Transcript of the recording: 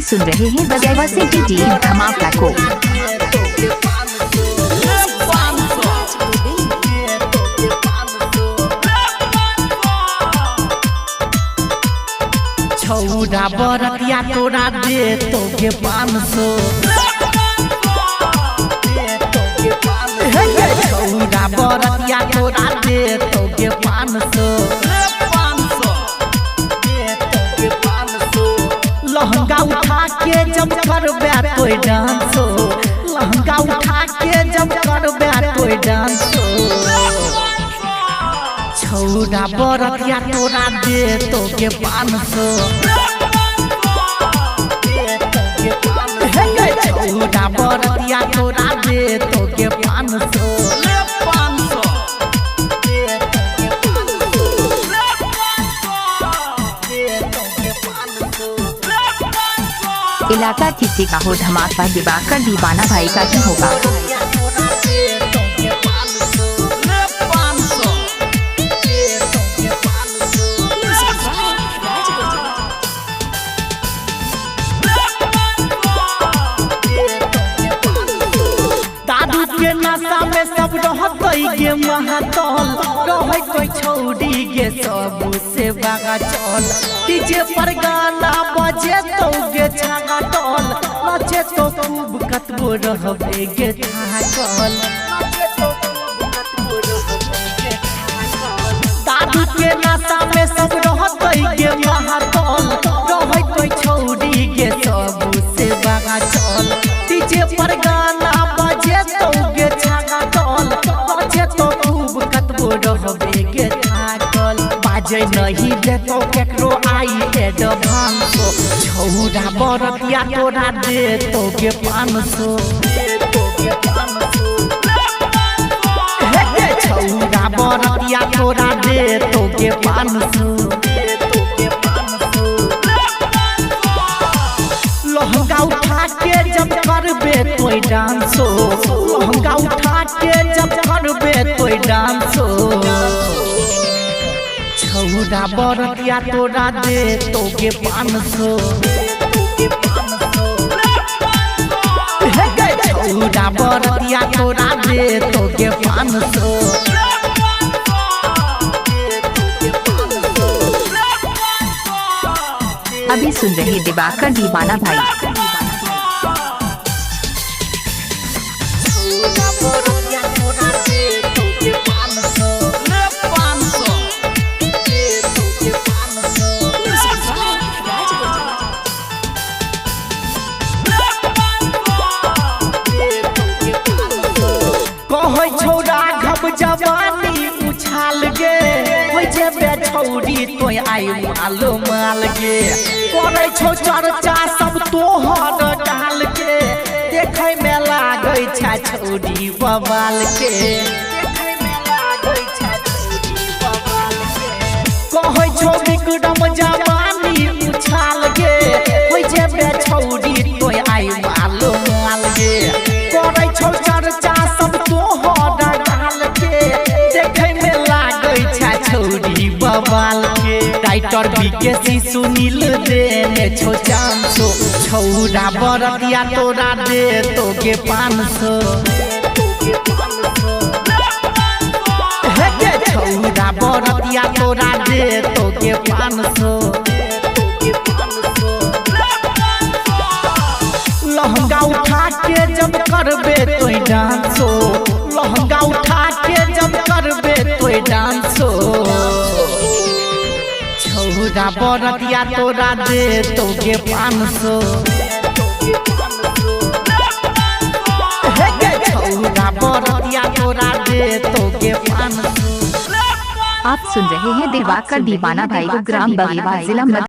सुन रहे हैं बगैवा से टीम धमाका को। छौड़ा बरतिया तोरा दे तोके 500। छौड़ा बरतिया तोरा दे तोके 500। लहंगा उठा के जब करबे तोय डांसो, लहंगा उठा के जब करबे तोय डांसो। छौड़ा बरतिया तोरा दे तोके 500। छौड़ा बरतिया तोरा दे तोके 500। इलाका किसी का हो धमाका दिवाकर दीवाना भाई का ही होगा। दादू के नशा में सब रहते गे महातल, रहे कोई छौड़ी गे सब से बागा चल। डीजे पर गाना बजे तो गे छागा टल, नचे तो खूब कतबो रहबे गे थाकल। दादू के नशा में सब रहते गे महातल, रहे कोई छौड़ी गे सब से बागा चल। डीजे पर गाना बजे तो गे छागा टल, नचे तो खूब कतबो रहबे गे थाकल। बाजे नहीं देतो केकरो आई एडवांसो, छौड़ा बरतिया तोरा दे तोके 500। छौड़ा बरतिया तोरा दे तोके 500। लहंगा उठा के जब करबे तोय डांसो, लहंगा उठा के जब करबे तोय डांसो। छौड़ा बरतिया तोरा दे तोके 500। छौड़ा बरतिया तोरा दे तोके 500। अभी सुन रहे दिवाकर दीवाना भाई। कहै छौ राघव जवानी उछाल गे, होइ जेबे छौड़ी तोय आई मालो माल गे। करै छौ चर्चा सब तोहर डाल के, देखै में लागै छै छौड़ी बवाल के। कहै छौ विक्रम जवानी उछाल गे, होइ जेबे छौड़ी तोय आई मालो माल गे। करै छौ चर्चा सब तोहर डाल के, देखै में लागै छै छौड़ी बवाल के। टाइटर बीकेसी सुनील देने छौ 400, छौड़ा बरतिया तोरा दे तोके 500। छौड़ा बरतिया तोरा दे तोके 500। लहंगा उठा के जब करबे तोय डांसो, लहंगा उठा के जब करबे तोय डांसो। छौड़ा बरतिया तोरा दे तोके 500। छौड़ा बरतिया तोरा दे तोके 500। आप सुन रहे हैं दिवाकर दीवाना भाई को ग्राम बगेवा जिला